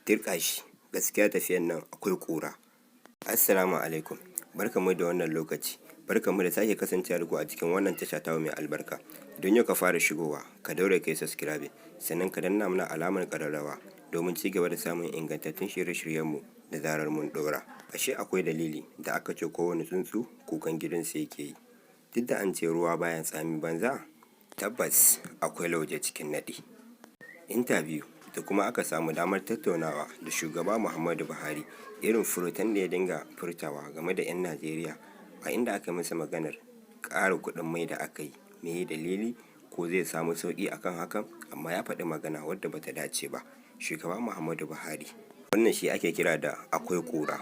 Tirƙashi, gaskiya tafiyan nan akwai ƙura. Assalamu alaikum, barkanmu da wannan lokaci, barkanmu da sake kasancewa da ku a cikin wannan tasha tamu mai albarka. Idan yau ka fara shigowa, ka daure ka yi subscribing, sannan ka danna mana alamar ƙararrawa domin ci gaba da samun ingantattun shirye-shiryenmu da zarar mun ɗora. Ashe akwai dalili da aka ce kowane tsuntsu kukan gidansu yake yi. Duk da an ce ruwa baya tsami banza, tabbas akwai lauje cikin naɗi. Interview da kuma aka samu damar tattaunawa da Shugaba Muhammadu Buhari, irin furutan da ya dinga furtawa game da 'yan Najeriya, a inda aka masa maganar ƙara kuɗin mai da aka yi, meye dalili, ko zai samu sauƙi akan hakan, amma ya faɗi magana wadda bata dace ba. Shugaba Muhammadu Buhari, wannan shi ake kira da akwai ƙura.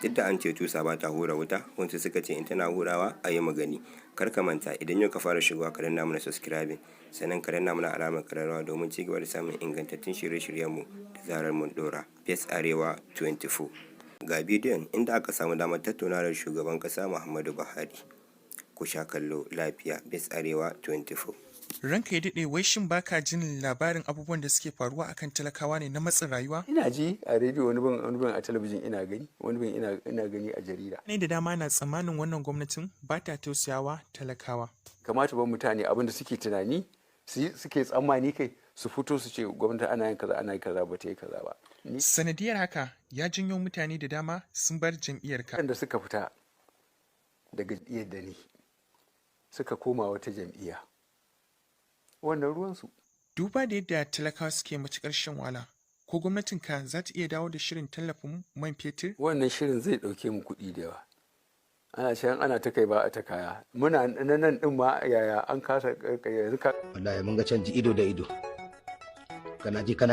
Duk da an ce tusa ba ta hura wuta, wasu suka ce in tana hurawa a yi magani. Kar ka manta, idan yau ka fara shigowa, ka danna mana subscribing, sannan ka danna mana alamar ƙararrawa domin ci gaba da samun ingantattun shirye-shiryenmu da zarar mun ɗora. Face Arewa 24. Ga bidiyon inda aka samu damar tattaunawa da Shugaban ƙasa Muhammadu Buhari. Ku sha kallo lafiya. Best Arewa 24. Ranka ya daɗe, wai shin baka jin labarin abubuwan da suke faruwa akan talakawa ne na matsin rayuwa? Ina ji a rediyo, wani bin a talabijin ina gani, wani bin ina gani a jarida. Ne da dama na tsammanin wannan gwamnatin ba ta tausayawa talakawa. Kamata ba mutane abin da suke tunani, suke tsammani kai, su fito su ce gwamnati ana yin kaza, ana yin kaza, ba ta yi kaza ba. Sanadiyar haka ya janyo mutane da dama sun bar jam'iyyar ka. Da suka fita daga jam'iyyar da ni suka koma wata jam'iyya, wannan ruwansu. Duba da yadda talakawa suke matuƙar shan wahala, ko gwamnatinka za ta iya dawo da shirin tallafin man fetur? Wannan shirin zai ɗauke mu kuɗi da yawa. Ana can ana ta kai ba a ta kaya. Muna nan nan ɗin ma yaya an kasa yanzu ka. Wallahi mun ga canji ido da ido. Kana ji kana